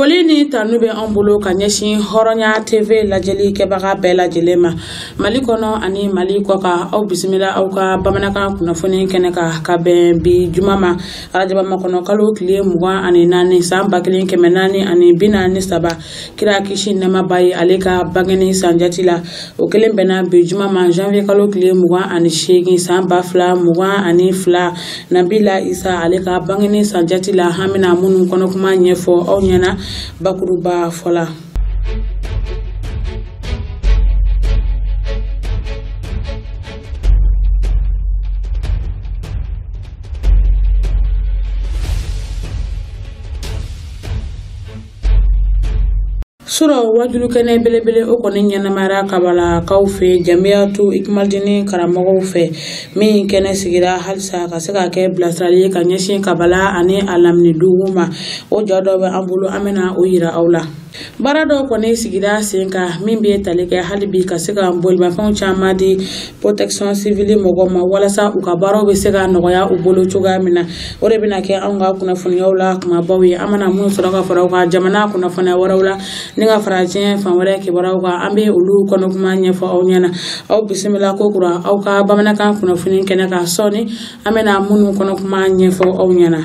Foli ni tanu bɛ an bolo ka ɲɛsin Hɔrɔnya TV lajɛli kɛbaga bɛɛ lajɛlen ma Mali kɔnɔ ani Mali kɔkan. Aw bisimila aw ka bamanankan kunnafoni kɛnɛ kan ka bɛn bi juma ma, arajaba makɔnɔ kalo tile 24 san 1443, kira kisi nɛɛma b'a ye, ale ka bangeni san jati la. O kelen bɛnna bi juma ma, janvier kalo tile 28 san 2022, Nabila Isa ale ka bangeni san jati la. An bɛna minnu kɔnɔ kuma ɲɛfɔ aw ɲɛna bakuruba fɔ la. Surɔ wajulukɛnɛ belebele o kɔni ɲɛnamayara Kabalakaw fɛ, Jamiyatu Ikimalidini karamɔgɔw fɛ, min kɛnɛ sigira halisa ka se ka kɛ bilasirali ye ka ɲɛsin Kabala ani a lamini dugu ma. O ja dɔ bɛ an bolo, an bɛna o yira aw la. Baara dɔw kɔni sigira sen kan min bɛ tali kɛ hali bi ka se ka bolimafɛnw caman di protection civile mɔgɔw ma, walasa u ka baaraw bɛ se ka nɔgɔya u bolo cogoya min na. O de bɛna kɛ anw ka kunnafoniyaw la kumabaw ye. An mana minnu sɔrɔ ka fara u ka jamana kunnafoniya wɛrɛw la ni ka fara diɲɛ fan wɛrɛ kibaruyaw kan, an bɛ olu kɔnɔkuma ɲɛfɔ aw ɲɛna. Aw bisimila ko kura aw ka bamanankan kunnafoni kɛnɛ kan. Sɔɔni an bɛna minnu kɔnɔkuma ɲɛfɔ aw ɲɛna.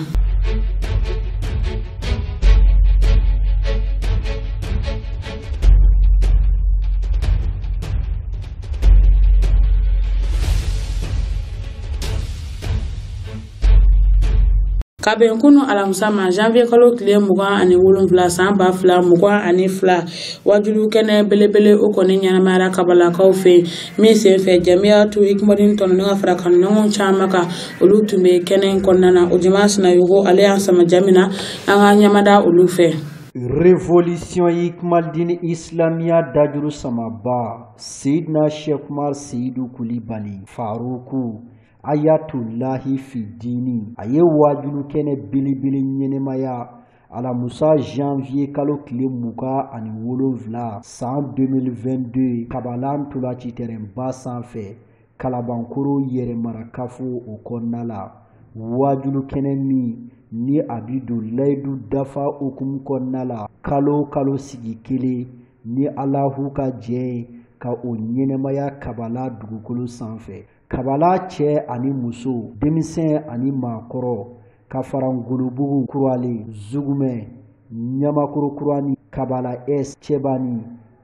Ka bɛn kunu alamisa ma, janvier kalo tile 27 san 2022, wajulu kɛnɛ belebele o kɔni ɲɛnamayara Kabalakaw fɛ, min senfɛ Jamiyatu Ikimalidini tɔnɔ ni ka fara kanuɲɔgɔnw caman kan, olu tun bɛ kɛnɛ in kɔnɔna na. O jama Sinayogo ale y'an sama ja min na, an ka ɲɛmada olu fɛ. Révolution Ikimalidini Islamiya dajuru samaba Seydina Cheikh Umar Seydou Kulibali Faruku Ayatulahi Fidini a ye wajulu kɛnɛ belebele ɲɛnɛmaya alamusa janvier kalo tile 27 san 2022 Kabala ntolaci terrain-ba sanfɛ Kalabankoro yɛrɛmarakafo o kɔnɔna la. Wajulu kɛnɛ min ni a bi don layidu dafa hukumu kɔnɔna la, kalo kalo sigi kelen ni Alahu ka jɛ ye ka o ɲɛnɛmaya Kabala dugukolo sanfɛ. Kabala cɛ ani muso, denmisɛn ani maakɔrɔ, ka fara Ngolobugu Kuralen, Zugumɛ, Ɲamakoro Kurani, Kabala S, Cɛbani,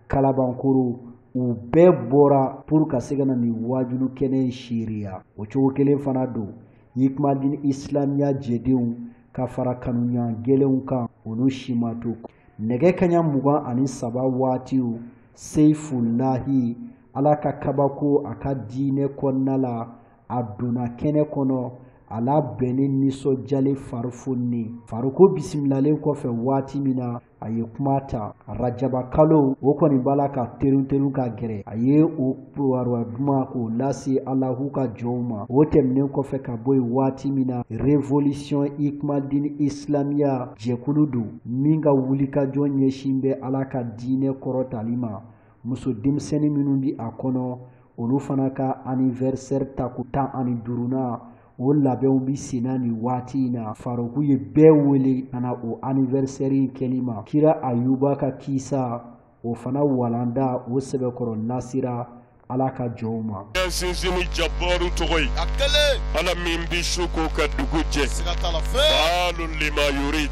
Kalabankoro, u bɛɛ bɔra pour ka se ka na nin wajulu kɛnɛ in seereya. O cogo kelen fana don Ikimalidini Islamiya jɛdenw ka fara kanuɲan gɛlɛnw kan, olu si ma to. Nɛgɛ kaɲa 23 waatiw, Seyifulahi Ala ka kabako a ka diinɛ kɔnɔna la, a donna kɛnɛ kɔnɔ a labɛnnen nisɔndiyalen farifonni. Faruko bisimilalen kɔfɛ waati min na, a ye kuma ta. Rajaba kalo o kɔni b'a la ka terun terun ka gɛrɛ, a ye o kibaruya duman k'o lase Alahu ka jɔnw ma. O tɛmɛnen kɔfɛ ka bɔ yen waati min na, Révolution Ikimalidini Islamiya jɛkulu don min ka wulikajɔ ɲɛsin bɛ Ala ka diinɛ kɔrɔtali ma. Muso denmisɛnnin minnu bi a kɔnɔ, olu fana ka anniversaire tako 15nan o labɛnw bi senna nin waati in na. Faruku ye bɛɛ wele ka na o anniversaire in kɛli ma. Kira Ayuba ka kisa o fana walanda o sɛbɛkɔrɔ lasira Ala ka jɔnw ma. Sinsin ni jabaru tɔgɔ ye. A kelen. Ala min bi su ko ka dugu jɛ. Siga t'a la fewu. Faalun lima yurid.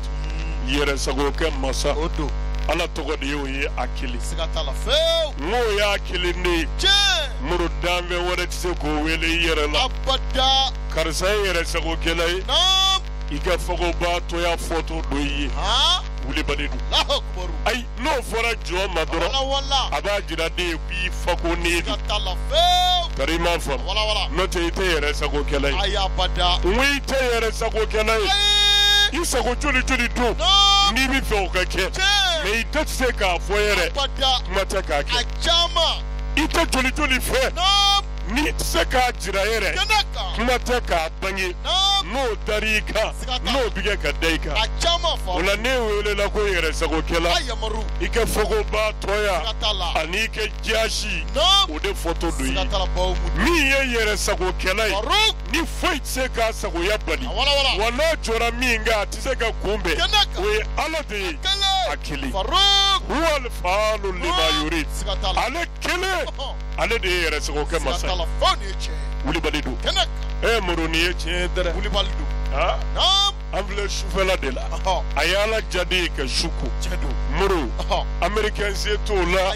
Yɛrɛ sago kɛ masa. O don. Ala tɔgɔ de y'o ye a kelen. Siga t'a la fewu. N'o y'a kelen de ye. Tiɲɛ. Muru danfɛn wɛrɛ tɛ se k'o wele i yɛrɛ la. Abada. Karisa ye yɛrɛ sagokɛla ye. Naam. I ka fagobaatɔya fɔtɔ dɔ i ye. Han. Wulibali don. Alahu akubaru. Ayi, n'o fɔra jɔn ma dɔrɔn. Wala wala. A b'a jira den ye k'i fako ne don. Siga t'a la fewu. Kari i m'a faamu. Wala wala. N'o tɛ i tɛ yɛrɛ sagokɛla ye. Ayi abada. N ko i tɛ yɛrɛ sagokɛla ye. Ayi. I sago joli joli don. Naam. N'i bɛ fɛ o ka kɛ. Tiɲɛ. Mais i tɛ se k'a fɔ yɛrɛ. Abada. Kuma tɛ k'a kɛ. A caman. I tɛ joli joli fɛ. Naam. N'i tɛ se k'a jira yɛrɛ. Kɛnɛ kan. Kuma tɛ k'a bange. Naam. N'o dar'i kan. Siga t'a la. N'o bɛ kɛ ka da i kan. A caman fa. O la ne welela ko yɛrɛ sagokɛla. A yamaru. I ka fagobaatɔya. Siga t'a la. Ani i ka jasi. Naam. O de fɔtɔ don i Siga ye. t'a la bawo mu. Min ye yɛrɛ sagokɛla ye. Faruk. Ni foyi tɛ se k'a sagoya bali. A wala wala. Wa n'a jɔra min kan, a tɛ se ka kunbɛn. Kɛnɛ kan. O ye Ala de ye. Kelen. A kelen. Huwal faalu lima yurid. Ale kelen. Ale de ye yɛrɛ sago kɛ masa ye. Wulibali don. Moro nin ye tiɲɛ ye dɛrɛ. Wulibali don. An filɛ sufɛla de la. A ye Ala jaabi ka su ko. Moro. Américain se t'o la.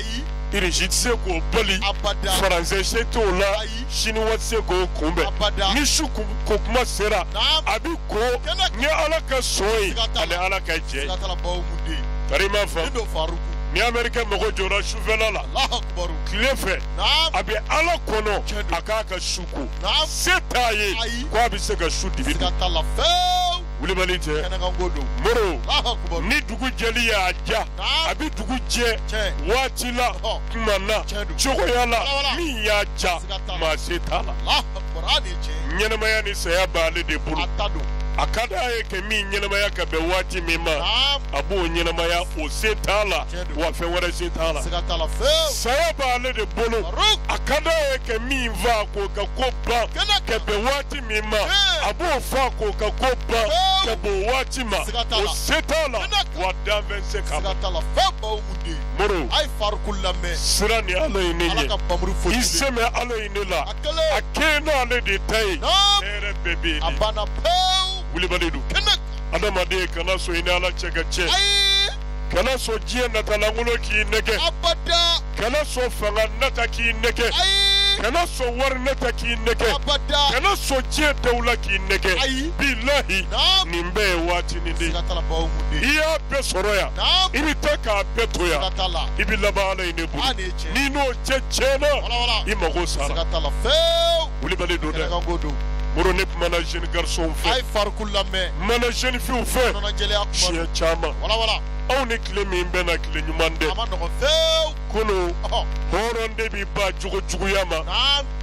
Irisi tɛ se k'o bali. Faransɛ se t'o la. Siniwa tɛ se k'o kunbɛn. Ni su ko kuma sera. A bɛ ko ni Ala ka sɔn ye ani Ala ka jɛ ye. Tari m'a faamu. Ni Américain mago jɔra sufɛla la. Tile fɛ. A bɛ Ala kɔnɔ. A k'a ka su ko. Se t'a ye. K'a bɛ se ka su dibi don. Wulibali tɛ. Moro. Ni dugu jɛli y'a ja. A bɛ dugu jɛ. Waati la. Kuma na. Cogoya la. Min y'a ja. Maa se t'a la. Ɲɛnɛmaya ni saya b'ale de bolo. A ka d'a ye ka min ɲɛnɛmaya ka bɛn waati min ma. A b'o ɲɛnɛmaya o se t'a la. Wa fɛn wɛrɛ se t'a la. Saya b'ale de bolo. A ka d'a ye ka min fa k'o ka ko ban. Ka bɛn waati min ma. A b'o fa k'o ka ko ban. Ka bɛn waati ma. O se t'a la. Wa danfɛn se k'a ma. Moro. Sira ni Ala ye ne ɲɛ. I sɛmɛ Ala ye ne la. A kɛ n'ale de ta ye. Hɛrɛ bɛɛ bɛ yen. Wulibali don. Adamaden kana sɔn i ni Ala cɛ ka tiɲɛ. Kana sɔn diɲɛ natalankolon k'i nɛgɛ. Kana sɔn fanga nata k'i nɛgɛ. Kana sɔn wari nata k'i nɛgɛ. Kana sɔn diɲɛ dawula k'i nɛgɛ. Bilahi nin bɛɛ ye waatinin de ye. I y'a bɛɛ sɔrɔ yan. I bɛ taa k'a bɛɛ to yan. I bɛ laban Ala ye ne bolo. N'i n'o cɛ tiɲɛna. I mago sara. Wulibali don dɛ. Moro ne kumana jeune garçon fɛ. A ye Faruku lamɛn. N kumana jeune fille fɛ. Kɔnɔnajɛlenya kuma. Siɲɛ caman. Anw ni tile min bɛnna tile ɲuman tɛ. A ma nɔgɔn fewu. Kunun. Hɔrɔn de b'i ban jogo juguya ma.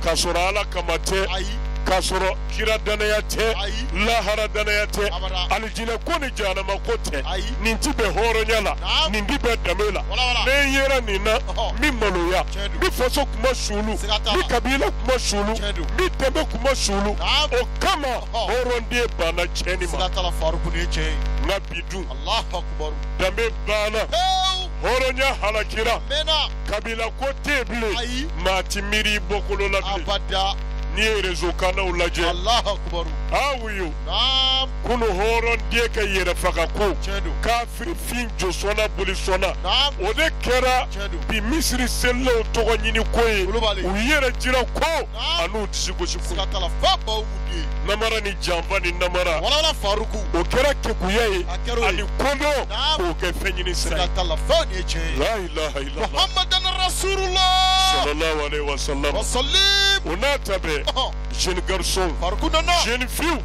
K'a sɔrɔ Ala kama tɛ. Ayi. K'a sɔrɔ kira danaya tɛ. Ayi. Lahara danaya tɛ. Alijinɛ ko ni jahanama ko tɛ. Ayi. Nin ti bɛn hɔrɔnya la. Nin ti bɛn danbe la. Ne yera nin na. N bɛ maloya. N bɛ faso kuma suulu. N bɛ kabila kuma suulu. N bɛ danbe kuma suulu. O kama hɔrɔnden banna tiɲɛni ma. Nka bi dun. Danbe banna. Hɔrɔnya halakira. Kabila ko tɛ yen bilen. Maa ti miiri i bɔkolo la bilen. N'i ye réseau kannaw lajɛ. Awuyo. Kunu hɔrɔnden ka yɛrɛfaga ko. Kafiri fin josɔnna bolisɔnna. O de kɛra bi misiri selilaw tɔgɔ ɲini ko ye. U yɛrɛ jira ko an'u disi gosi ko. Namara ni janfa ni namara. O kɛra kekuya ye. Ani kodɔn k'o kɛ fɛn ɲini sira ye. La ilaha illallah. Muhammadan Rasulullah. Sallallahu alaihi wa sallam. O n'a ta bɛɛ. Jeune garçon, jeune fille,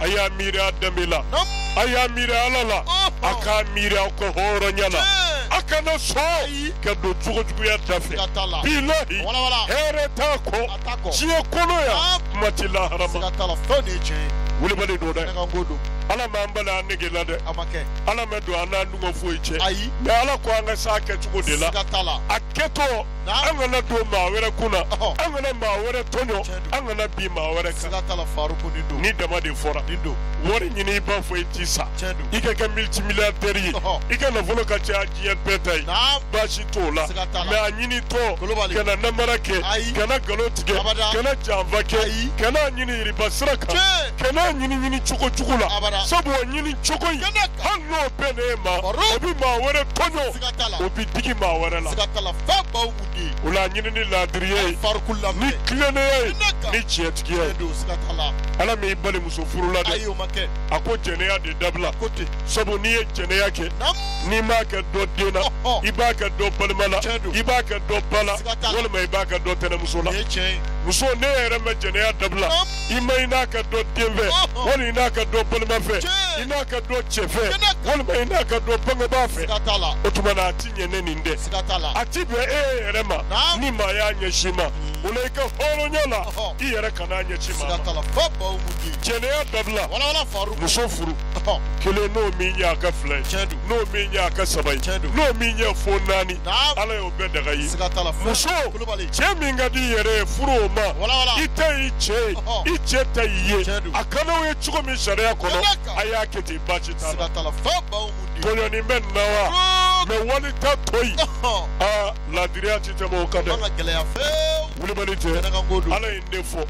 a y'a miiri a danbe la, a y'a miiri Ala la, a k'a miiri aw ka hɔrɔnya la, a kana sɔn ka don cogo juguya da fɛ. Bilahi hɛrɛ t'a kɔ diɲɛ kɔnɔ yan, kuma tɛ lahara ma. Wulibali don dɛ. Ala m'an bali an nege la dɛ. Ala ma don an n'an dungɔ foyi cɛ. Mais Ala ko an ka s'a kɛcogo de la. A kɛtɔ an kana don maa wɛrɛ kun na, an kana maa wɛrɛ tɔɲɔ, an kana bin maa wɛrɛ kan. Ni dama de fɔra. Wari ɲini i b'a fɔ i ti sa. I ka kɛ multimilliardaire ye. I ka nafolo ka ca diɲɛ bɛɛ ta ye. Baasi t'o la. Mais a ɲini tɔ kana namara kɛ, kana nkalon tigɛ, kana janfa kɛ, kana ɲini yiriba sira kan, kana ɲini ɲini cogo jugu la. Sabu o ɲini cogo in hali n'o bɛnna e ma, o bɛ maa wɛrɛ tɔɲɔ, o bɛ digi maa wɛrɛ la. O la ɲini ni laadiriya ye, ni tilennenya ye, ni tiɲɛtigiya ye. Ala m'i bali muso furu la dɛ. A ko jɛnɛya de dabila. Sabu n'i ye jɛnɛya kɛ, n'i m'a kɛ dɔ den na, i b'a kɛ dɔ balima la, i b'a kɛ dɔ ba la, walima i b'a kɛ dɔ tɛnɛmuso la. Muso ne yɛrɛ ma jɛnɛya dabila, i ma i n'a kɛ dɔ den fɛ, walima i n'a kɛ dɔ balima fɛ, i n'a kɛ dɔ cɛ fɛ, walima i n'a kɛ dɔ bangebaa fɛ. O tuma na a ti ɲɛ ne nin dɛ. A ti bɛn e yɛrɛ ma ni maa y'a ɲɛsin ma. O la i ka hɔrɔnya la, i yɛrɛ kan'a ɲɛsin maa ma. Jɛnɛya dabila. Muso furu. Kelen n'o min ɲɛ a ka fila ye, n'o min ɲɛ a ka saba ye, n'o min ɲɛ fo naani, Ala y'o bɛɛ daga ye. Muso, cɛ min ka di i yɛrɛ ye furu o ma, i ta y'i cɛ ye, i cɛ ta y'i ye, a ka n'aw ye cogo min sariya kɔnɔ, a y'a kɛ ten, baasi t'a la. Tɔɲɔni bɛ nin na wa? Mais wali ta to yen, aa laadiriya ti tɛmɛ o kan dɛ. Wulibali tɛ, Ala ye ne fɔ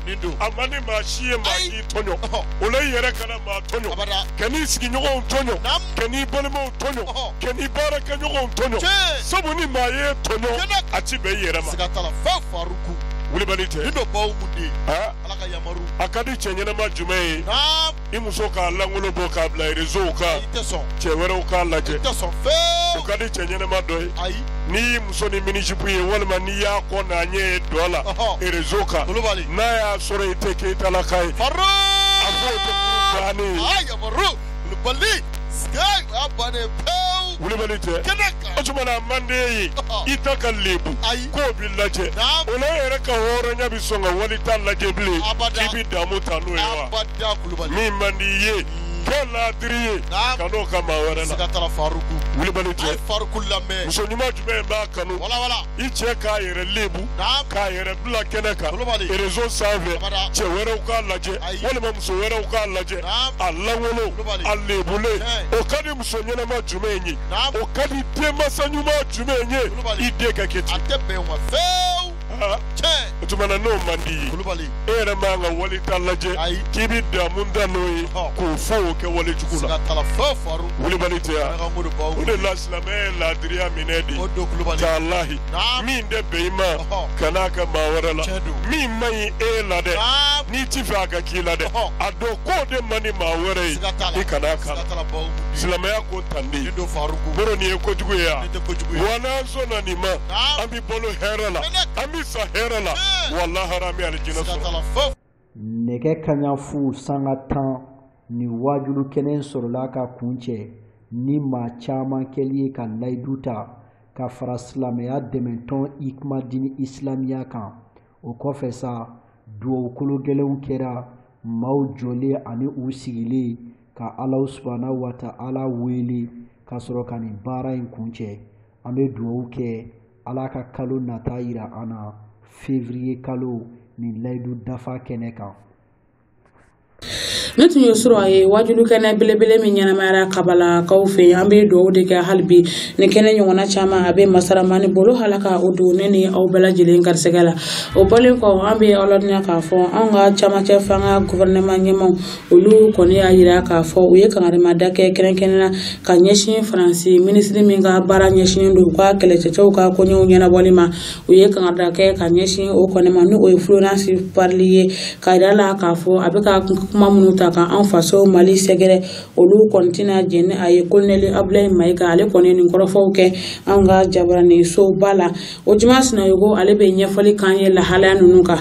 a man di maa si ye maa k'i tɔɲɔ. O la i yɛrɛ kana maa tɔɲɔ, ka n'i sigiɲɔgɔnw tɔɲɔ, ka n'i balimaw tɔɲɔ, ka n'i baarakɛɲɔgɔnw tɔɲɔ. Sabu ni maa ye tɔɲɔ, a ti bɛn i yɛrɛ ma. Wulibali tɛ, a ka di cɛ ɲɛnama jumɛn ye i muso k'a lankolon bɔ k'a bila réseau kan, cɛ wɛrɛw k'a lajɛ? O ka di cɛ ɲɛnama dɔ ye n'i y'i muso ni mini-jupe ye, walima n'i y'a kɔ n'a ɲɛ ye dɔ la réseau kan, n'a y'a sɔrɔ i tɛ Keyitalaka ye, a fɔ o tɛ furu bannen ye. Wulibali tɛ, o tuma na a man di e ye i ta ka lebu k'o b'i lajɛ. O la e yɛrɛ ka hɔrɔnya bɛ sɔn ka wali ta lajɛ bilen k'i bɛ damu ta n'o ye wa? Min man di i ye, kɛ laadiri ye, ka n'o ka maa wɛrɛ la. Wulibali tɛ, muso ɲuman jumɛn b'a kanu i cɛ k'a yɛrɛ lebu, k'a yɛrɛ bila kɛnɛ kan réseau sanfɛ, cɛ wɛrɛw k'a lajɛ walima muso wɛrɛw k'a lajɛ, a lankolon, a lebulen? O ka di muso ɲɛnama jumɛn ye? O ka di denmansa ɲuman jumɛn ye i den ka kɛ ten? O tuma na n'o man di i ye, e yɛrɛ man ka wali ta lajɛ k'i bɛ damu ta n'o ye k'o fɔ o kɛ wale jugu la. Wulibali tɛ yan. O de la silamɛya ye laadiriya minɛ de. Talahi, min tɛ bɛn i ma, kan'a kɛ maa wɛrɛ la. Min man ɲi e la dɛ, n'i ti fɛ a ka k'i la dɛ, a dɔn k'o de man di maa wɛrɛ ye, i kan'a k'a la. Silamɛya ko tan de. Boro nin ye kojugu ye wa? Wa n'an sɔnna nin ma, an bɛ balo hɛrɛ la, an bɛ sa hɛrɛ la, walahi an bɛ alijinɛ sɔrɔ. Nɛgɛ kaɲa 0:10 ni waajulu kɛnɛ sɔrɔla ka kuncɛ ni maa caman kɛli ye ka layidu ta ka fara silamɛya dɛmɛtɔn Ikumadini Isilamiya kan. O kɔfɛ sa, duwawu kolo gɛlɛnw kɛra, maaw jɔlen ani u sigilen ka Alahu subahana wa ta'ala wele ka sɔrɔ ka nin baara in kuncɛ. An bɛ duwawu kɛ Ala ka kalo nata yira an na, février kalo, nin layidu dafa kɛnɛ kan. Ne tun ye sɔrɔ a ye waajulu kɛnɛ belebele min ɲɛnamayara Kabalakaw fɛ yen. An bɛ dugawu de kɛ hali bi ni kɛnɛ ɲɔgɔnna caman a bɛ masaramani bolo, hala ka o don ne ni aw bɛɛ lajɛlen garisɛgɛ la. O bɔlen kɔ, an bɛ aw ladɔnniya k'a fɔ anw ka camancɛ fanga gouvernement ɲɛmaaw, olu kɔni y'a yira k'a fɔ u ye kangarimada kɛ kɛrɛnkɛrɛnnenya ka ɲɛsin Faransi minisiri min ka baara ɲɛsinnen don u ka kɛlɛcɛcɛw ka koɲɛw ɲɛnabɔli ma. U ye kangarida kɛ ka ɲɛsin o kɔni ma, ni o ye Florence Parly ye, k'a yira la k'a fɔ a bɛ ka kuma minnu ta ka an faso Mali sɛgɛrɛ, olu kɔni tɛna jɛn ni a ye. Colonel Abdoulaye Mayiga, ale kɔni ye nin kɔrɔfɔw kɛ anw ka jabarani soba la. O Juma Sinayogo, ale bɛ ɲɛfɔli k'an ye lahalaya ninnu kan.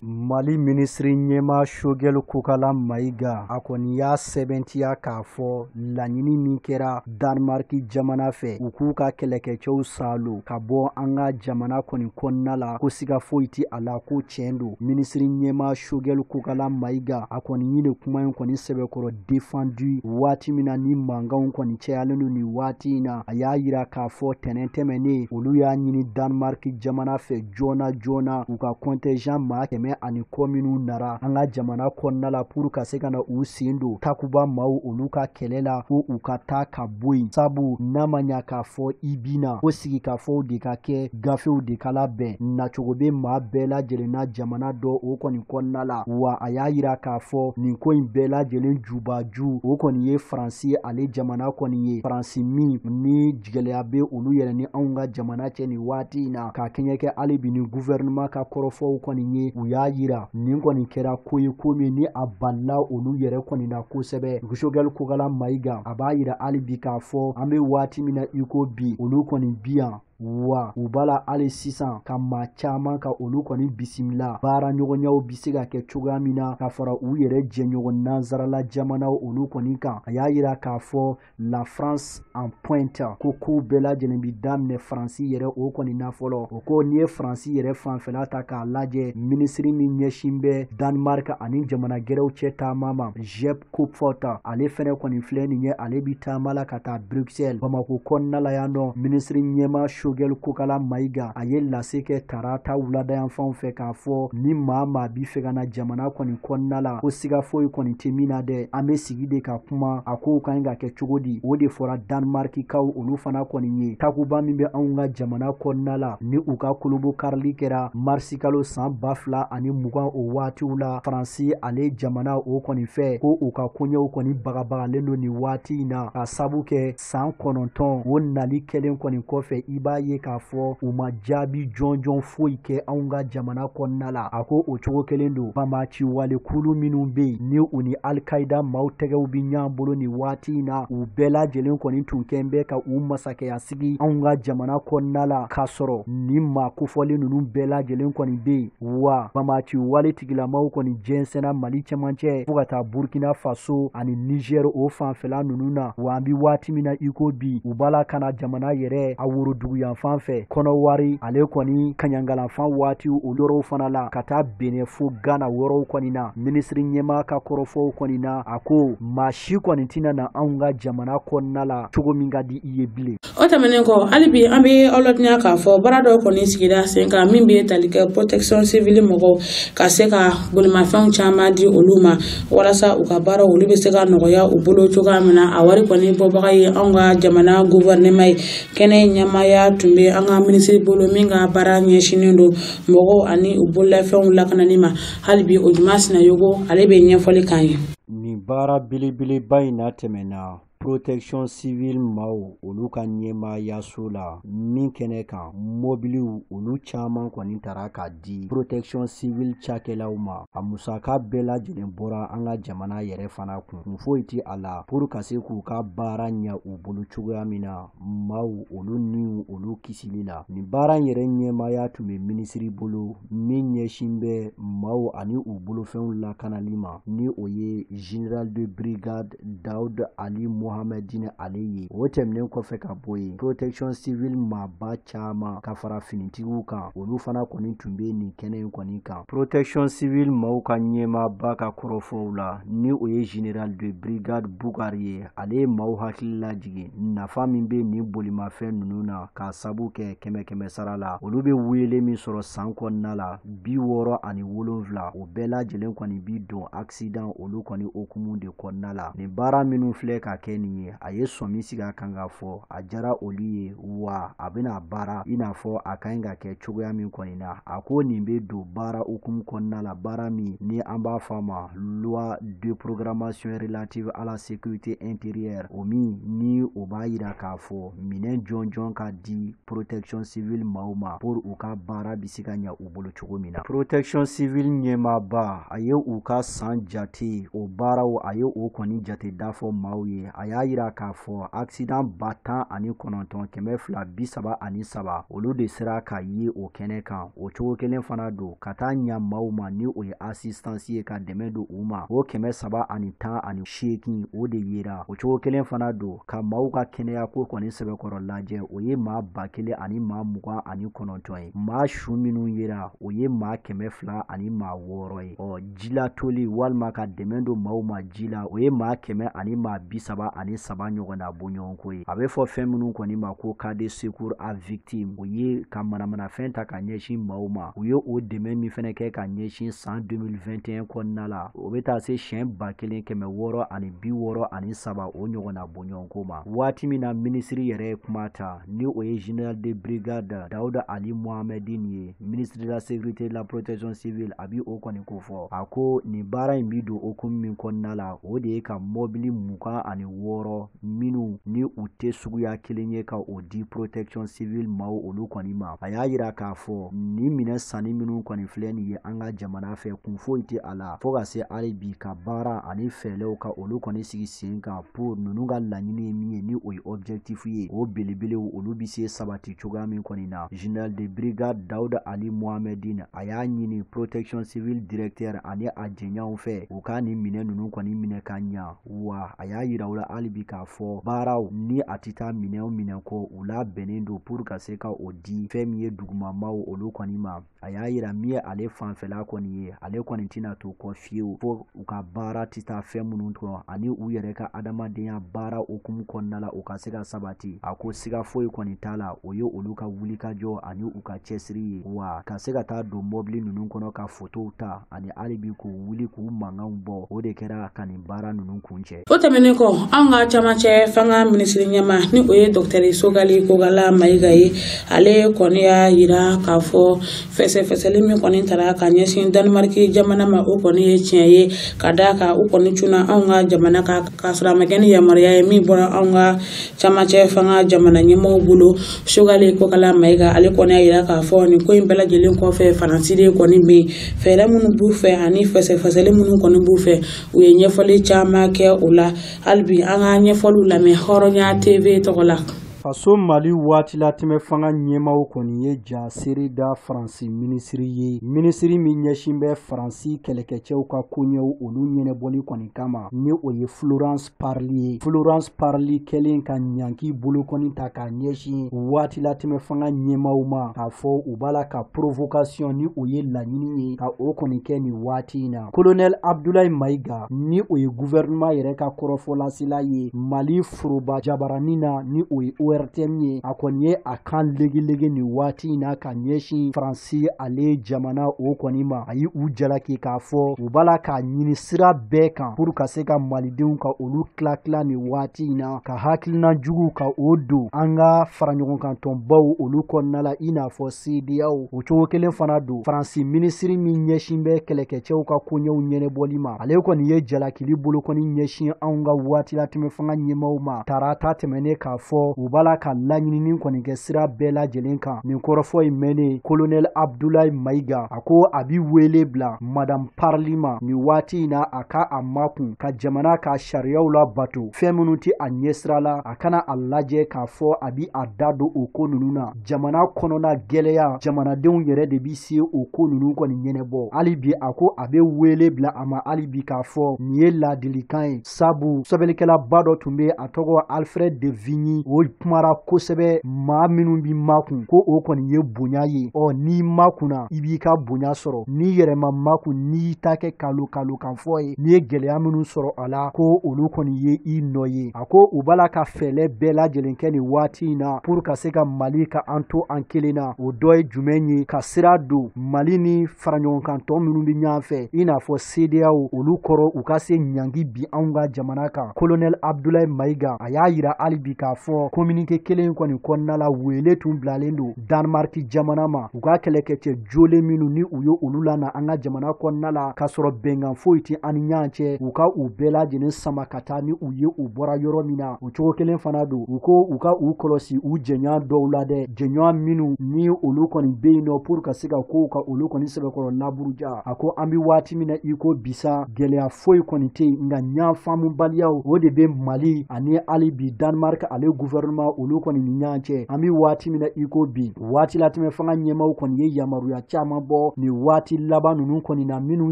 Mali minisiri ɲɛmaa Choguel Kokala Mayiga, a kɔni y'a sɛbɛntiya k'a fɔ laɲini min kɛra Danemark jamana fɛ, u k'u ka kɛlɛkɛcɛw salo ka bɔ an ka jamana kɔni kɔnɔna la, ko siga foyi ti a la ko tiɲɛ don. Minisiri ɲɛmaa Choguel Kokala Mayiga, a kɔni ye nin kuma in kɔni sɛbɛkɔrɔ défendu waati min na ni mankanw kɔni cayalen don nin waati in na. A y'a yira k'a fɔ tɛnɛn tɛmɛnen, olu y'a ɲini Danemark jamana fɛ joona joona u ka contingent maa 100 ani kɔ minnu nara an ka jamana kɔnɔna la pour ka se ka na u sen don Takuba maaw olu ka kɛlɛ la, ko u ka taa ka bɔ yen, sabu n'a ma ɲa k'a fɔ i bina ko sigikafɔw de ka kɛ, gafew de ka labɛn, nacogo bɛ maa bɛɛ lajɛlen na jamana dɔ o kɔni kɔnɔna la. Wa a y'a yira k'a fɔ nin ko in bɛɛ lajɛlen jubaju o kɔni ye Faransi ale jamana kɔni ye, Faransi min ni gɛlɛya bɛ olu yɛrɛ ni anw ka jamana cɛ nin waati in na. Ka kɛɲɛ kɛ hali bi ni gouvernement ka kɔrɔfɔw kɔni ye, u y'a yira nin kɔni kɛra ko ye, ko min ni a balila olu yɛrɛ kɔni na kosɛbɛ. Choguel Kokala Mayiga, a b'a yira hali bi k'a fɔ an bɛ waati min na i ko bi, olu kɔni bi yan wa u b'a la hali sisan ka maa caman ka olu kɔni bisimila, baara ɲɔgɔnyaw bɛ se ka kɛ cogoya min na ka fara u yɛrɛ jɛɲɔgɔn nansarala jamanaw olu kɔni kan. A y'a yira k'a fɔ la France en pointe, ko kow bɛɛ lajɛlen bi daminɛ Faransi yɛrɛ o kɔni na fɔlɔ. O ko n'i ye Faransi yɛrɛ fanfɛla ta k'a lajɛ, minisiri min ɲɛsin bɛ Danemark ani jamana gɛrɛw cɛ taama ma, Jeppe Kofod, ale fɛnɛ kɔni filɛ nin ye, ale bi taama la ka taa Bruxelles, Bamako kɔnɔna la yan nɔ. Minisiri ɲɛmaa Choguel Kokala Maïga, a ye lase kɛ tarata wuladayanfanw fɛ k'a fɔ ni maa maa bi fɛ ka na jamana kɔni kɔnɔna la, ko siga foyi kɔni tɛ min na dɛ, an bɛ sigi de ka kuma a kow ka ɲi ka kɛ cogo di. O de fɔra Danemarkikaw olu fana kɔni ye. Takuba min bɛ anw ka jamana kɔnɔna la, ni u ka kolobo karili kɛra marisikalo san 2020 o waatiw la, Faransi ale jamana o kɔni fɛ ko u ka koɲɛw kɔni bagabagalen don nin waati in na, ka sabu kɛ san 9 o nali kɛlen kɔni kɔfɛ, i b'a ye k'a fɔ u ma jaabi jɔnjɔn foyi kɛ anw ka jamana kɔnɔna la. A ko o cogo kelen don, banbaanci wale kulu minnu bɛ yen ni u ni Al-Qaïda maaw tɛgɛw bɛ ɲɔgɔn bolo nin waati in na, u bɛɛ lajɛlen kɔni tun kɛn bɛ ka u masakɛya sigi anw ka jamana kɔnɔna la, k'a sɔrɔ nin maa kofɔlen ninnu bɛɛ lajɛlen kɔni bɛ yen. Wa banbaanci wale tigilamaw kɔni jɛnsɛnna Mali cɛmancɛ fo ka taa Burkina Faso ani Niger o fanfɛla ninnu na. Wa an bi waati min na i ko bi, u b'a la ka na jamana yɛrɛ a woroduguyanfan fɛ, Kɔnɔwari ale kɔni kaɲangalanfan waati o yɔrɔw fana la, ka taa Benin fo Ghana yɔrɔw kɔni na. Minisiri ɲɛmaa ka kɔrɔfɔw kɔni na, a ko maa si kɔni tɛna na anw ka jamana kɔnɔna la cogo min ka di i ye bilen. O tɛmɛnen kɔ, hali bi an bɛ aw ladɔnniya k'a fɔ baara dɔw kɔni sigira sen kan min bɛ tali kɛ protection civile mɔgɔw ka se ka bolimafɛnw caman di olu ma, walasa u ka baaraw olu bɛ se ka nɔgɔya u bolo cogoya min na. A wari kɔni bɔbaga ye anw ka jamana gouvernement ye. Kɛnɛ ɲɛmaaya tun bɛ an ka minisiri bolo min ka baara ɲɛsinnen don mɔgɔw ani u bololafɛnw lakanani ma. Hali bi o Juma Sinayogo ale bɛ ɲɛfɔli k'an ye. Nin baara belebeleba in na tɛmɛna protection civile maaw olu ka ɲɛmaayaso la min kɛnɛ kan, mobiliw olu caman kɔni tara k'a di protection civile cakɛlaw ma. A musaka bɛɛ lajɛlen bɔra an ka jamana yɛrɛ fana kun, kun foyi tɛ a la pour ka se k'u ka baara ɲɛ u bolo cogoya min na, maaw olu ni olu kisili la. Nin baara in yɛrɛ ɲɛmaaya tun bɛ minisiri bolo min ɲɛsin bɛ maaw ani u bolofɛnw lakanali ma, ni o ye général de brigade Daoud Ali Mohamedine ale ye. O tɛmɛnen kɔfɛ ka bɔ yen, protection civile maaba caman ka fara finitigiw kan, olu fana kɔni tun bɛ nin kɛnɛ in kɔni kan. Protection civile maaw ka ɲɛmaaba ka kɔrɔfɔw la, ni o ye général de brigade Bukari ye, ale ye maaw hakili lajigin nafa min bɛ nin bolimafɛn ninnu na, k'a sabu kɛ 100 sara la, olu bɛ wele min sɔrɔ san kɔnɔna la 67, o bɛɛ lajɛlen kɔni bi don accident olu kɔni hokumu de kɔnɔna la. Nin baara minnu filɛ ka kɛ nin ye, a ye sɔmi sigi a kan k'a fɔ a diyara olu ye, wa a bɛna baara i n'a fɔ a ka ɲi ka kɛ cogoya min kɔni na. A ko nin bɛ don baara hokumu kɔnɔna la, baara min ni an b'a fɔ a ma loi de programmation relative à la sécurité intérieure, o min ni o b'a yira k'a fɔ minɛn jɔnjɔn ka di protection civile maaw ma pour u ka baara bɛ se ka ɲɛ u bolo cogo min na. Protection civile ɲɛmaaba a ye u ka san jate o baaraw, a ye o kɔni jate da fɔ maaw ye. A y'a yira k'a fɔ accident 19,233 olu de sera ka ye o kɛnɛ kan. O cogo kelen fana don ka taa ɲa maaw ma ni o ye assistance ye ka dɛmɛ don u ma, o 318 o de yera. O cogo kelen fana don ka maaw ka kɛnɛya ko kɔni sɛbɛkɔrɔ lajɛ, o ye maa 1029 ye. Maa su minnu yera, o ye maa 206 ye. Ɔ jilatoli walima ka dɛmɛ don maaw ma ji la, o ye maa 133 ɲɔgɔnna bɔɲɔgɔnko ye. A bɛ fɔ fɛn minnu kɔni ma ko cas de secours à victime, o ye ka manamanafɛn ta ka ɲɛsin maaw ma. U ye o dɛmɛ min fɛnɛ kɛ ka ɲɛsin san 2021 kɔnɔna la, o bɛ taa se siɲɛ 1663 o ɲɔgɔnna bɔɲɔgɔnko ma. Waati min na minisiri yɛrɛ ye kuma ta, ni o ye général de brigade Daouda Ali Mohamedine ye, ministre de la sécurité et de la protection civile, a bi o kɔni ko fɔ. A ko nin baara in bi don hokumu min kɔnɔna la, o de ye ka mɔbili 26 minnu ni u tɛ suguya kelen ye ka o di protection civile maaw olu kɔni ma. A y'a yira k'a fɔ nin minɛn sanni minnu kɔni filɛ nin ye an ka jamana fɛ, kun foyi tɛ a la fo ka se hali bi ka baara ani fɛɛrɛw ka olu kɔni sigi sen kan pour ninnu ka laɲini ye min ye, ni o ye objectif ye, o belebelew olu bɛ se sabati cogoya min kɔni na. Général de brigade Daouda Ali Mohamedine a y'a ɲini protection civile directeur ani a jɛɲɔgɔnw fɛ u ka nin minɛn ninnu kɔni minɛ ka ɲa, wa a y'a yira u la hali hali bi k'a fɔ baaraw ni a tɛ taa minɛn o minɛn kɔ, u labɛnnen don pour ka se ka o di fɛn min ye dugumamaw olu kɔni ma. A y'a yira min ye ale fanfɛla kɔni ye, ale kɔni tɛna to kɔ fiyewu fo u ka baara tɛ taa fɛn minnu kɔ ani u yɛrɛ ka adamadenya baara hukumu kɔnɔna la, u ka se ka sabati. A ko siga foyi kɔni t'a la, o ye olu ka wulikajɔ ani u ka cɛsiri ye, wa ka se ka taa don mɔbili ninnu kɔnɔ ka fotow ta ani hali bi k'u wuli k'u mankanw bɔ, o de kɛra ka nin baara ninnu kuncɛ. O tɛmɛnen kɔ, anw ka camancɛ fanga minisiri ɲɛma ni o ye dɔkitɛri Sogɛli Kokala Mayiga ye, ale kɔni y'a yira k'a fɔ fɛsɛfɛsɛli min kɔni tara ka ɲɛsin Danemark jamana ma, o kɔni ye tiɲɛ ye, ka d'a kan u kɔni cunna anw ka jamana kan k'a sɔrɔ a ma kɛ ni yamaruya ye min bɔra anw ka camancɛ fanga jamana ɲɛmɔgɔw bolo. Sogɛli Kokala Mayiga ale kɔni y'a yira k'a fɔ nin ko in bɛɛ lajɛlen kɔfɛ, Faransi de kɔni bɛ yen, fɛɛrɛ minnu b'u fɛ ani fɛsɛfɛsɛli minnu kɔni b'u fɛ, u ye ɲɛfɔli caman kɛ o la. Hali bi an ka ɲɛfɔliw lamɛn Hɔrɔnya TV tɔgɔ la. Faso Mali waatilatɛmɛ fanga ɲɛmaaw kɔni ye ja seere da Faransi minisiri ye, minisiri min ɲɛsin bɛ Faransi kɛlɛkɛcɛw ka koɲɛw olu ɲɛnabɔli kɔni kama, ni o ye Florence Parly ye. Florence Parly kɛlen ka ɲanki bolokɔni ta k'a ɲɛsin waatilatɛmɛ fanga ɲɛmaaw ma, k'a fɔ u b'a la ka provocation ni o ye laɲini ye ka o kɔni kɛ nin waati in na. Colonel Abdoulaye Mayiga, ni o ye gouvernement yɛrɛ ka kɔrɔfɔlasela ye Mali foroba jabaranin na, ni o ye ORTM ye, a kɔni ye a kan legelege nin waati in na ka ɲɛsin Faransi ale jamana o kɔni ma. A ye u jalaki k'a fɔ u b'a la k'a ɲini sira bɛɛ kan pour ka se ka malidenw ka olu tila tila nin waati in na, ka hakilina jugu ka o don an ka faraɲɔgɔnkantɔnbaw olu kɔnɔna la, i n'a fɔ CEDEAO. O cogo kelen fana don, Faransi minisiri min ɲɛsin bɛ kɛlɛkɛcɛw ka koɲɛw ɲɛnabɔli ma, ale kɔni ye jalakili bolokɔni ɲɛsin anw ka waatilatɛmɛ fanga ɲɛmaaw ma tarata tɛmɛnen, k'a fɔ u b'a la ka laɲinini kɔni kɛ sira bɛɛ lajɛlen kan. Nin kɔrɔfɔ in mɛnnen, Colonel Abdoulaye Mayiga a ko a bi wele bila Madame Parly ma nin waati in na, a ka a makun ka jamana ka sariyaw labato, fɛn minnu tɛ a ɲɛsira la a kana a lajɛ k'a fɔ a bi a da don o ko ninnu na. Jamana kɔnɔna gɛlɛya, jamanadenw yɛrɛ de bi se o ko ninnu kɔni ɲɛnabɔ. Hali bi a ko a bɛ wele bila a ma hali bi k'a fɔ nin ye laadilikan ye, sabu sɛbɛnnikɛlaba dɔ tun bɛ, a tɔgɔ Alfred de Vigny, o kumara kosɛbɛ maa minnu bi makun ko o kɔni ye bonya ye. Ɔ n'i makunna i b'i ka bonya sɔrɔ, n'i yɛrɛ ma makun n'i y'i ta kɛ kalo kalo kan fɔ ye, n'i ye gɛlɛya minnu sɔrɔ a la ko olu kɔni ye i nɔ ye. A ko u b'a la ka fɛɛrɛ bɛɛ lajɛlen kɛ nin waati in na pour ka se ka Mali ka an to an kelen na. O dɔ ye jumɛn ye? Ka sira don Mali ni faraɲɔgɔnkantɔn minnu bɛ ɲɔgɔn fɛ, i n'a fɔ CEDEAO, olu kɔrɔ u ka se ɲangi bi anw ka jamana kan. Colonel Abdoulaye Mayiga a y'a yira hali bi k'a fɔ communiqué kelen kɔni kɔnɔna la, wele tun bilalen don Danemark jamana ma, u ka kɛlɛkɛcɛ jolen minnu ni u ye olu lana an ka jamana kɔnɔna la k'a sɔrɔ bɛnkan foyi tɛ an ni ɲɔgɔn cɛ, u ka u bɛɛ lajɛlen sama ka taa ni u ye u bɔra yɔrɔ min na. O cogo kelen fana don, u ko u ka u kɔlɔsi u jɛɲɔgɔn dɔw la dɛ, jɛɲɔgɔn minnu ni olu kɔni bɛ yen nɔ pour ka se ka kow ka olu kɔni sɛbɛkɔrɔ laburuja. A ko an bɛ waati min na i ko bisa, gɛlɛya foyi kɔni tɛ yen, nka ɲɔgɔn faamubaliyaw o de bɛ Mali ani hali bi Danemark ale gouvernement olu kɔni ni ɲɔgɔn cɛ. An bɛ waati min na i ko bi, waati latɛmɛ fanga ɲɛmaaw kɔni ye yamaruya caman bɔ nin waati laban ninnu kɔni na, minnu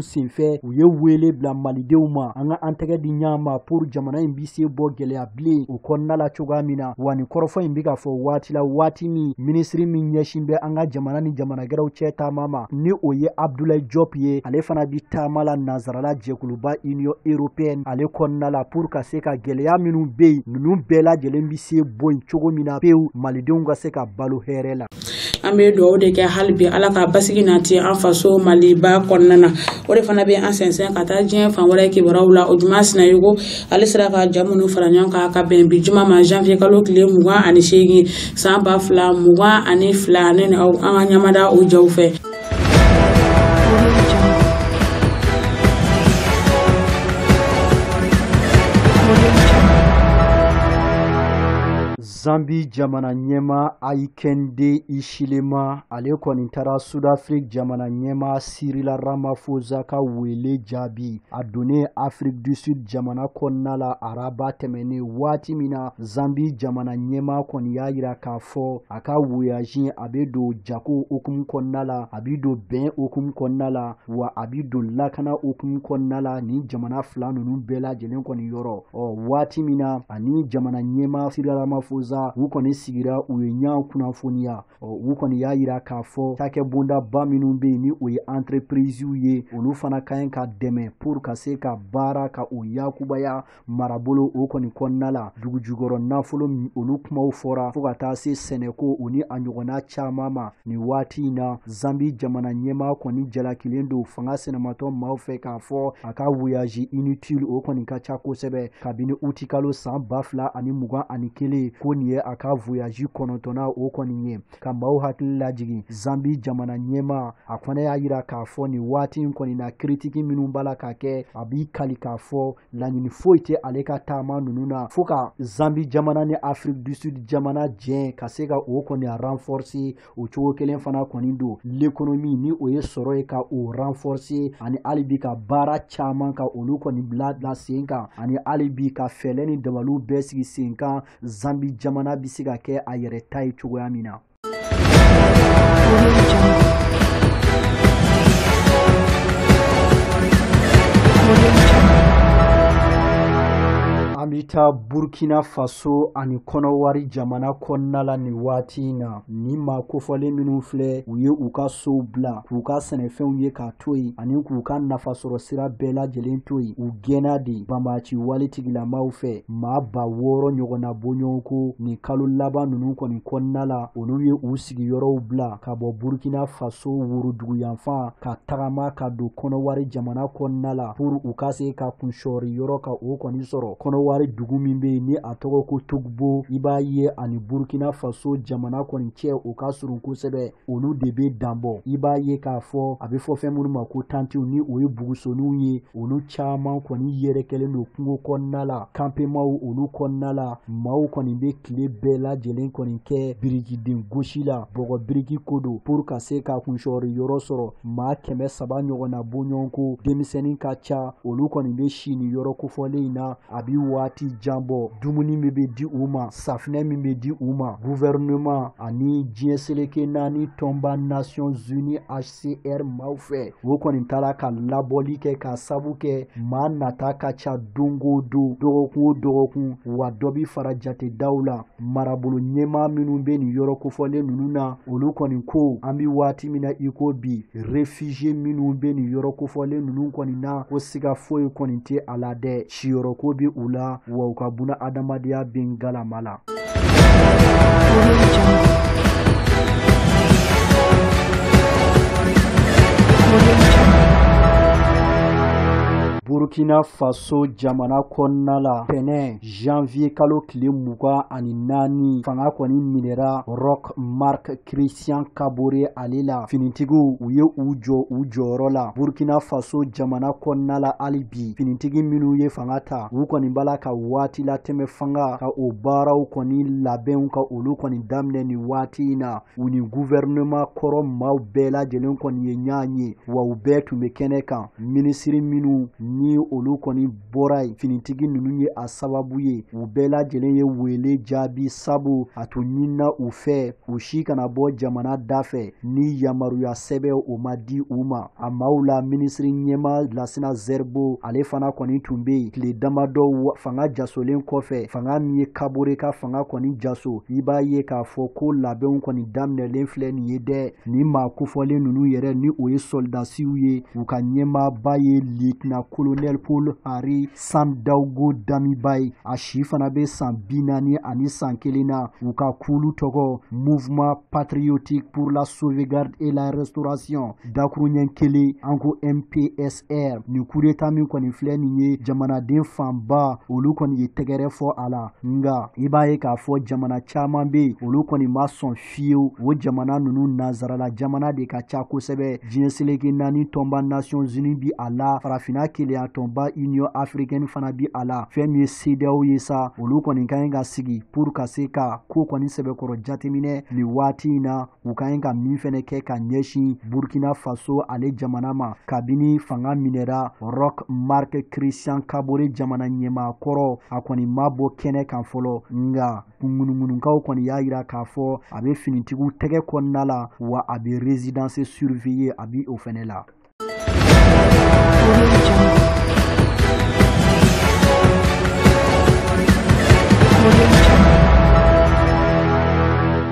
senfɛ u ye wele bila malidenw ma an ka an tɛgɛ di ɲɔgɔn ma pour jamana in bɛ se bɔ gɛlɛya bilen o kɔnɔna la cogoya min na. Wa nin kɔrɔfɔ in bɛ ka fɔ waati la, waati min minisiri min ɲɛsin bɛ an ka jamana ni jamana gɛrɛw cɛ taama ma, ni o ye Abdoulaye Diop ye, ale fana bi taama la nansarala jɛkuluba Union européenne ale kɔnɔna la pour ka se ka gɛlɛya minnu bɛ yen ninnu bɛɛ lajɛlen bɛ se bɔ yen cogo min na pewu, malidenw ka se ka balo hɛrɛ la. An bɛ dugawu de kɛ hali bi, Ala ka basigi nati an faso Maliba kɔnɔna na. O de fana bɛ an sɛnsɛn ka taa diɲɛ fan wɛrɛ kibaruyaw la. O Juma Sinayogo, ale sera ka ja minnu fara ɲɔgɔn kan ka bɛn bi juma ma, janvier kalo tile 28 san 2022, ne ni aw an ka ɲamada o jaw fɛ. Audio Jungle. Audio Jungle. Zambi jamana ɲɛmaa Hakainde Hichilema, ale kɔni taara Sud-Afrique jamana ɲɛmaa Cyril Ramaphosa ka wele jaabi. A donnen Afrique du Sud jamana kɔnɔna la araba tɛmɛnen, waati min na Zambi jamana ɲɛmaa kɔni y'a yira k'a fɔ a ka voyage a bɛ don jago hukumu kɔnɔna la, a bɛ don bɛn hukumu kɔnɔna la, wa a bɛ don lakana hukumu kɔnɔna la nin jamana fila ninnu bɛɛ lajɛlen kɔni yɔrɔ. Ɔ, waati min na ani jamana ɲɛmaa Cyril Ramaphosa u kɔni sigira, u ye ɲɔgɔn kunnafoniya. Ɔ, u kɔni y'a yira k'a fɔ cakɛ bondaba minnu bɛ yen ni o ye entreprise ye, olu fana ka ɲi ka dɛmɛ pour ka se ka baara ka o yakubaya marabolo o kɔni kɔnɔna la. Dugu jukɔrɔ nafolo, olu kumaw fɔra, fo ka taa se sɛnɛko o ni a ɲɔgɔnna caman ma. Nin waati in na, Zambi jamana ɲɛmaa kɔni jalakilen don fanga sɛnɛmatɔ maaw fɛ k'a fɔ a ka voyage inutile o kɔni ka ca kosɛbɛ. Kabini utikalo san 2021, ko nin ye a ka voyage 9nan o kɔni ye. Ka maaw hakili lajigin, Zambi jamana ɲɛmaa a fana y'a yira k'a fɔ nin waati in kɔni na, critique minnu b'a la ka kɛ, a b'i kali k'a fɔ laɲini foyi tɛ ale ka taama ninnu na, fo ka Zambi jamana ni Afrique du Sud jamana jɛ ka se ka o kɔni renforcer. O cogo kelen fana kɔni don l'économie, ni o ye sɔrɔ ye, ka o renforcer, ani hali bi ka baara caman ka olu kɔni bila sen kan, ani hali bi ka fɛɛrɛ ni dabaliw bɛɛ sigi sen kan, Zambi jamana bɛ se ka kɛ a yɛrɛ ta ye cogoya min na. Audio Jungle. Audio Jungle. An bɛ taa Burkina Faso ani Kɔnɔwari jamana kɔnɔna la nin waati in na. Ni maa kofɔlen minnu filɛ, u ye u ka sow bila, k'u ka sɛnɛfɛnw ye k'a to yen, ani k'u ka nafasɔrɔ sira bɛɛ lajɛlen to yen, u gɛnna de banbaci wale tigilamaw fɛ. Maa 6000 ɲɔgɔnna bɔɲɔgɔnko nin kalo laban ninnu kɔni kɔnɔna la, olu ye u sigiyɔrɔw bila ka bɔ Burkina Faso woroduguyanfan ka tagama ka don Kɔnɔwari jamana kɔnɔna la pour u ka se ka kunsɔri yɔrɔ ka o kɔni sɔrɔ. Kɔnɔwari dugu min bɛ yen ni a tɔgɔ ko Togbo, i b'a ye ani Burkina Faso jamana kɔni cɛ o ka surun kosɛbɛ, olu de bɛ danbɔ. I b'a ye k'a fɔ a bɛ fɔ fɛn minnu ma ko tantiw, ni o ye bugusoniw ye, olu caman kɔni yɛrɛkɛlen don kungo kɔnɔna la, campements olu kɔnɔna la. Maaw kɔni bɛ tile bɛɛ lajɛlen kɔni kɛ birikiden gosi la, bɔgɔ biriki ko don, pour ka se ka kunsɔri yɔrɔ sɔrɔ. Maa 300 ɲɔgɔnna bɔɲɔgɔnko, denmisɛnnin ka ca, olu kɔni bɛ si nin yɔrɔ kofɔlen in na. A bɛ waati jan bɔ. Dumuni min bɛ di u ma, safinɛ min bɛ di u ma, gouvernement ani diɲɛ seleke naani tɔnba Nations Unies HCR maaw fɛ, o kɔni taara ka labɔli kɛ k'a sabu kɛ maa nata ka ca don o don, dɔgɔkun o dɔgɔkun, wa dɔ bi fara jatedaw la. Marabolo ɲɛmaa minnu bɛ nin yɔrɔ kofɔlen ninnu na, olu kɔni ko an bɛ waati min na i ko bi, réfugié minnu bɛ nin yɔrɔ kofɔlen ninnu kɔni na, ko siga foyi kɔni tɛ a la dɛ, siyɔrɔko bɛ u la, wa u ka buna adamadenya bɛ ngalama la. Audio Jungle. Audio Jungle. Burkina Faso jamana kɔnɔna la, tɛnɛ janvier kalo tile 24, fanga kɔni minɛra Roch Marc Christian Kabore ale la. Finitigiw, u ye u jɔ u jɔyɔrɔ la Burkina Faso jamana kɔnɔna la. Hali bi finitigi minnu ye fanga ta, u kɔni b'a la ka waati latɛmɛ fanga ka o baaraw kɔni labɛnw ka olu kɔni daminɛ nin waati in na. U ni gouvernement kɔrɔ maaw bɛɛ lajɛlen kɔni ye ɲɔgɔn ye, wa u bɛɛ tun bɛ kɛnɛ kan. Minisiri minnu ni olu kɔni bɔra yen, finitigi ninnu ye a sababu ye, u bɛɛ lajɛlen ye wele jaabi, sabu a tun ɲinina u fɛ u si kana bɔ jamana da fɛ ni yamaruya sɛbɛn o ma di u ma. A maaw la, minisiri ɲɛmaa Lasina Zɛribo, ale fana kɔni tun bɛ yen. Tile damadɔ fanga jasolen kɔfɛ, fanga min ye Kabore ka fanga kɔni jaso, i b'a ye k'a fɔ ko labɛnw kɔni daminɛlen filɛ nin ye dɛ. Nin maa kofɔlen ninnu yɛrɛ, ni o ye sɔldasiw ye, u ka ɲɛmaaba ye lieutenant colonel Paul Henri Sandaogo Damiba ye, a si fana bɛ san 41 na. U ka kulu tɔgɔ Mouvement patriotique pour la sauvegarde et la restauration, dakuruɲɛ kelen an ko MPSR. Nin coup d'état min kɔni filɛ nin ye, jamanaden fanba olu kɔni ye tɛgɛrɛ fɔ a la, nka i b'a ye k'a fɔ jamana caman bɛ yen, olu kɔni ma sɔn fiyewu. O jamana ninnu, nanzarala jamana de ka ca kosɛbɛ. Diɲɛ seleke naani tɔnba Nations Unies bi a la, farafinna keleya. tɔnba Union africaine fana bi a la. Fɛn min ye CEDEAO ye sa, olu kɔni ka ɲi ka sigi pour ka se ka ko kɔni sɛbɛkɔrɔ jateminɛ nin waati in na, u ka ɲi ka min fɛnɛ kɛ ka ɲɛsin Burkina Faso ale jamana ma kabini fanga minɛra Roch Marc Christian Kabore jamana ɲɛmaa kɔrɔ. A kɔni ma bɔ kɛnɛ kan fɔlɔ, nka ŋunuŋunukaw kɔni y'a yira k'a fɔ a bɛ finitigiw tɛgɛ kɔnɔna la, wa a bɛ résidence surveillée a bɛ o fɛnɛ la.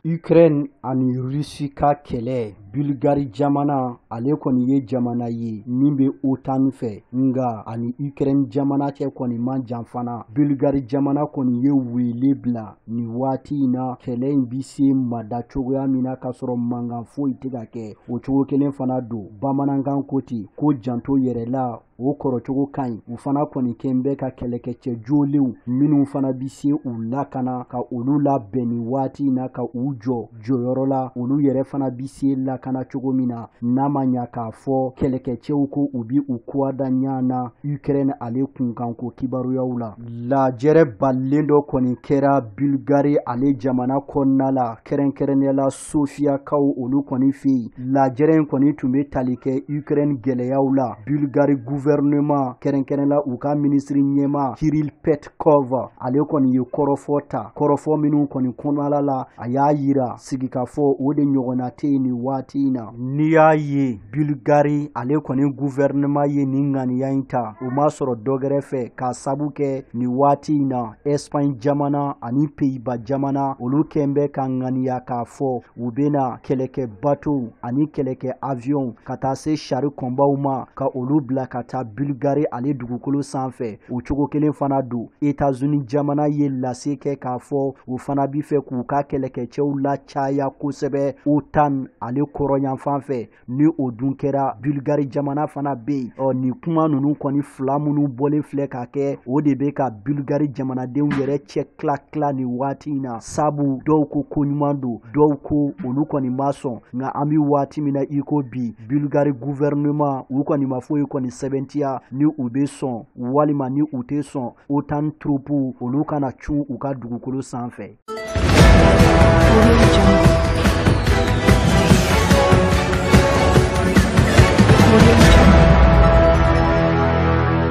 Ukraine ani Russie ka kɛlɛ. Bulgarie jamana ale kɔni ye jamana ye min bɛ OTAN fɛ, nka ani Ukraine jamana cɛ kɔni man jan fana. Bulgarie jamana kɔni ye wele bila nin waati in na, kɛlɛ in bi se mada cogoya min na k'a sɔrɔ mankan foyi tɛ ka kɛ. O cogo kelen fana don, bamanankan ko ten ko janto yɛrɛ la, o kɔrɔcogo ka ɲi. U fana kɔni kɛn bɛ ka kɛlɛkɛcɛ jolenw minnu fana bi se u lakana ka olu labɛn nin waati in na, ka u jɔ jɔyɔrɔ la, olu yɛrɛ fana bi se lakana cogo min na, n'a ma ɲa k'a fɔ kɛlɛkɛcɛw ko u bi u kuwa da ɲa na Ukraine ale kunkanko kibaruyaw la. Lajɛrɛ balilen dɔ kɔni kɛra Bulgarie ale jamana kɔnɔna la, kɛrɛnkɛrɛnnenya la Sofiyakaw olu kɔni fɛ yen. Lajɛrɛ in kɔni tun bɛ tali kɛ Ukraine gɛlɛyaw la. Bulgarie gouvernement kɛrɛnkɛrɛn la, u ka minisiri ɲɛmaa Kiril Petkov ale kɔni ye kɔrɔfɔ ta, kɔrɔfɔ minnu kɔni kɔnɔna la a y'a yira sigikafɔ o de ɲɔgɔnna tɛ yen nin waati in na. N'i y'a ye Bulgarie ale kɔni gouvernement ye nin ŋaniya in ta, o ma sɔrɔ dɔ wɛrɛ fɛ k'a sabu kɛ nin waati in na Espagne jamana ani Pays-Bas jamana olu kɛn bɛ ka ŋaniya k'a fɔ u bɛna kɛlɛkɛ bateau ani kɛlɛkɛ avion ka taa se char combatw ma ka olu bila ka taa Bulgarie ale dugukolo sanfɛ. O cogo kelen fana don, États-Unis jamana ye lase kɛ k'a fɔ u fana bi fɛ k'u ka kɛlɛkɛcɛw lacaya kosɛbɛ OTAN ale kɔrɔyanfan fɛ. Ni o dun kɛra, Bulgarie jamana fana bɛ yen. Ɔ nin kuma ninnu kɔni fila minnu bɔlen filɛ ka kɛ, o de bɛ ka Bulgarie jamanadenw yɛrɛ cɛ tila tila nin waati in na, sabu dɔw ko ko ɲuman don, dɔw ko olu kɔni ma sɔn. Nka an bɛ waati min na i ko bi, Bulgarie gouvernement u kɔni ma foyi kɔni sɛbɛntiya ni u bɛ sɔn walima ni u tɛ sɔn OTAN troupe olu kana cun u ka dugukolo sanfɛ.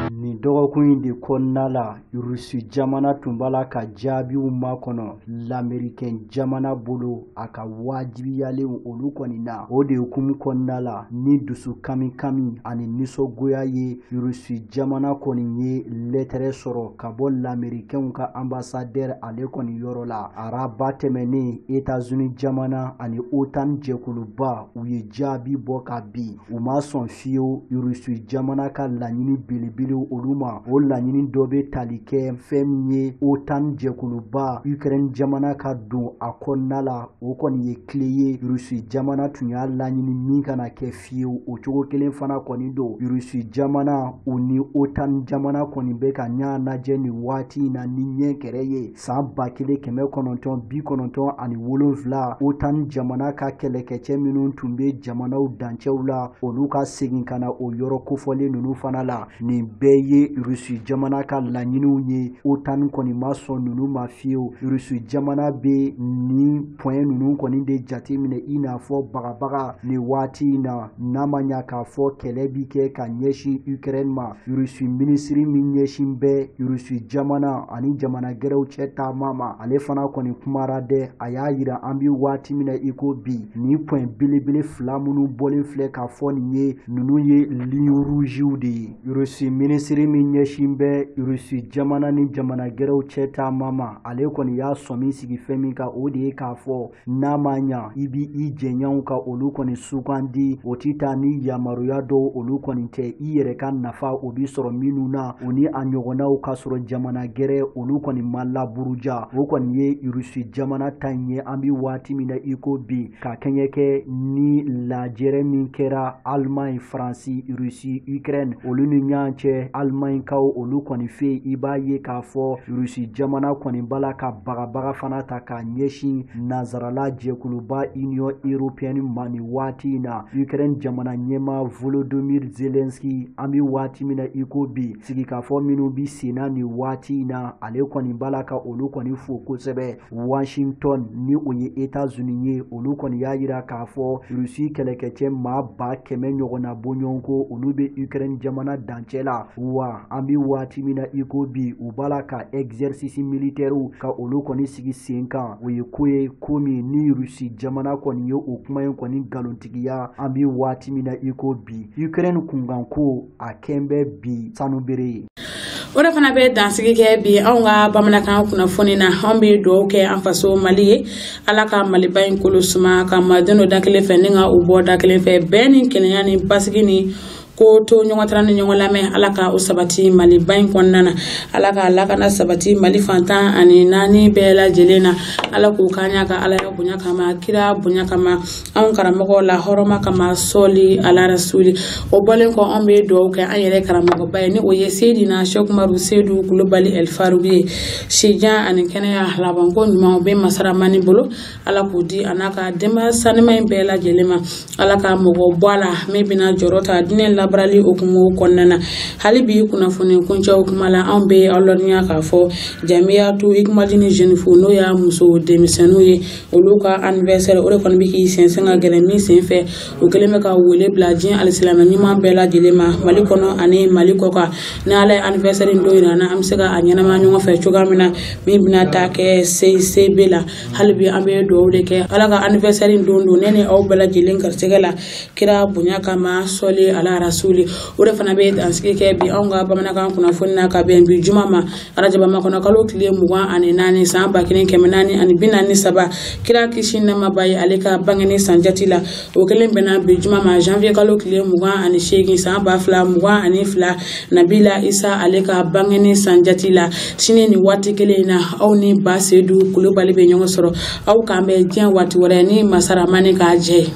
Nin dɔgɔkun in de kɔnɔna la, Rusi jamana tun b'a la ka jaabiw makɔnɔ l'Américain jamana bolo a ka wajibiyalen olu kɔni na. O de hukumu kɔnɔna la, ni dusu kami kami ani nisɔngoya ye, Rusi jamana kɔni ye lɛtɛrɛ sɔrɔ ka bɔ l'Américain ka ambassadeur ale kɔni yɔrɔ la. Araba tɛmɛnen, États-Unis jamana ani OTAN jɛkuluba u ye jaabi bɔ ka bin, u ma sɔn fiyewu Rusi jamana ka laɲini belebelew olu ma. O laɲini dɔ bɛ tali kɛ fɛn min ye OTAN jɛkuluba Ukraine jamana ka don a kɔnɔna la, o kɔni ye tile ye Rusi jamana tun y'a laɲini min kana kɛ fiyewu. O cogo kelen fana kɔni don, Rusi jamana u ni OTAN jamana kɔni bɛ ka ɲa lajɛ nin waati in na ni ɲɛ kɛrɛ ye. San 1997 OTAN jamana ka kɛlɛkɛcɛ minnu tun bɛ jamanaw dancɛw la, olu ka segin ka na o yɔrɔ kofɔlen ninnu fana la. Nin bɛɛ ye Rusi jamana ka laɲiniw ye. OTAN kɔni ma sɔn ninnu ma fiyewu. Rusi jamana bɛ nin point ninnu kɔni de jateminɛ i n'a fɔ bagabaga nin waati in na, n'a ma ɲa k'a fɔ kɛlɛ bi kɛ ka ɲɛsin Ukraine ma. Rusi minisiri min ɲɛsin bɛ Rusi jamana ani jamana gɛrɛw cɛ taama ma, ale fana kɔni kumara dɛ. A y'a yira an bɛ waati min na i ko bi, nin point belebele fila minnu bɔlen filɛ k'a fɔ nin ye, ninnu ye ligne rouge de ye. Rusi minisiri min ɲɛsin bɛ Rusi jamana ni jamana gɛrɛw cɛ taama ma, ale kɔni y'a sɔmi sigi fɛn min kan, o de ye k'a fɔ n'a ma ɲa i bi i jɛɲɔgɔnw ka olu kɔni sugandi, o ti taa ni yamaruya dɔw olu kɔni tɛ, i yɛrɛ ka nafa o bi sɔrɔ minnu na, o ni a ɲɔgɔnnaw ka sɔrɔ jamana gɛrɛ olu kɔni ma laburuja. O kɔni ye Rusi jamana ta in ye an bi waati min na i ko bi, ka kɛɲɛ kɛ ni lajɛrɛ min kɛra Allemagne, Faransi, Rusi, Ukraine olu ni ɲɔgɔn cɛ. Allemagne kaw olu olu kɔni fɛ yen, i b'a ye k'a fɔ Rusi jamana kɔni b'a la ka bagabaga fana ta k'a ɲɛsin nanzarala jɛkuluba Union européenne ma nin waati in na. Ukraine jamana ɲɛmaa Volodymyr Zelensky, an bɛ waati min na i ko bi, sigikafɔ minnu bɛ sen na nin waati in na, ale kɔni b'a la ka olu kɔni fo kosɛbɛ. Washington, ni o ye États-Unis ye, olu kɔni y'a yira k'a fɔ Rusi kɛlɛkɛcɛ maa 100,000 ɲɔgɔnna bɔɲɔgɔnko, olu bɛ Ukraine jamana dancɛ la. Wa an bɛ waati min na i ko bi, u b'a la ka exercice militaire ka olu kɔni sigi sen kan. O ye ko ye ko min ni Rusi jamana kɔni ye o kuma in kɔni nkalontigiya. An bɛ waati min na i ko bi, Ukraine kunkanko a kɛn bɛ bi sanubere ye. O de fana bɛ dansigi kɛ bi anw ka bamanankan kunnafoni na. Anw bɛ dugawu kɛ an faso Mali ye, Ala ka Maliba in kolo suma, ka malidenw don da kelen fɛ ni ka u bɔ da kelen fɛ, bɛn ni kelenya ni basigi ni ko to ɲɔgɔn tara ni ɲɔgɔn lamɛn. Ala ka o sabati Maliba in kɔnɔna na. Ala ka lakana sabati Mali fantan ani naani bɛɛ lajɛlen na. Ala k'u k'an ɲa ka Ala ya bonya kama, kira bonya kama, anw karamɔgɔ la hɔrɔma kama, sɔli ala rasuli. O bɔlen kɔ, anw bɛ dugawu kɛ an yɛrɛ karamɔgɔba ye, ni o ye Seyidina Sɛkumaru Seyidu Kulubali Ɛlifarugu ye. Sijan ani kɛnɛya labanko ɲuman, o bɛ masaramani bolo, Ala k'o di a n'a ka denbaya sanima in bɛɛ lajɛlen ma. Ala ka mɔgɔ bɔ a la min bɛna jɔyɔrɔ ta diinɛ labarali hukumu kɔnɔna na. Hali bi kunnafoni kuncɛw kuma la, anw bɛ aw lɔnniya k'a fɔ Jamiyatu Ikumadini Jeune Fille, n'o y'a muso denmisɛnninw ye, olu ka anniversaire, o de kɔni bɛ k'i sɛnsɛn ka gɛrɛ min sen fɛ, u kɛlen bɛ ka wele bila diɲɛ alisilamɛ ɲuman bɛɛ lajɛlen ma, Mali kɔnɔ ani Mali kɔ kan. Ni Ala ye anniversaire in don yira an na, an bɛ se ka a ɲɛnamaya ɲɔgɔn fɛ cogoya min na, min bɛna taa kɛ CICB la. Hali bi an bɛ dugawu de kɛ, Ala ka anniversaire in don don ne ni aw bɛɛ lajɛlen garisɛgɛ la, kira bonya kama, sɔli ala rasuli. O de fana bɛ dansigi kɛ bi anw ka bamanankan kunnafoni na, ka bɛn bi juma ma, arajaba makɔnɔ kalo tile 24 san 1443, kira kisi nɛma ba ye, ale ka bangeni sanjati la. O kelen bɛnna bi juma ma, janvier kalo tile 28 san 2022, Nabila Isa ale ka bangeni sanjati la. Sini ni waati kelen in na, aw ni Ba Sedu Kulubali bɛ ɲɔgɔn sɔrɔ. Aw k'an bɛn diɲɛ waati wɛrɛ ni masaramani k'a jɛ.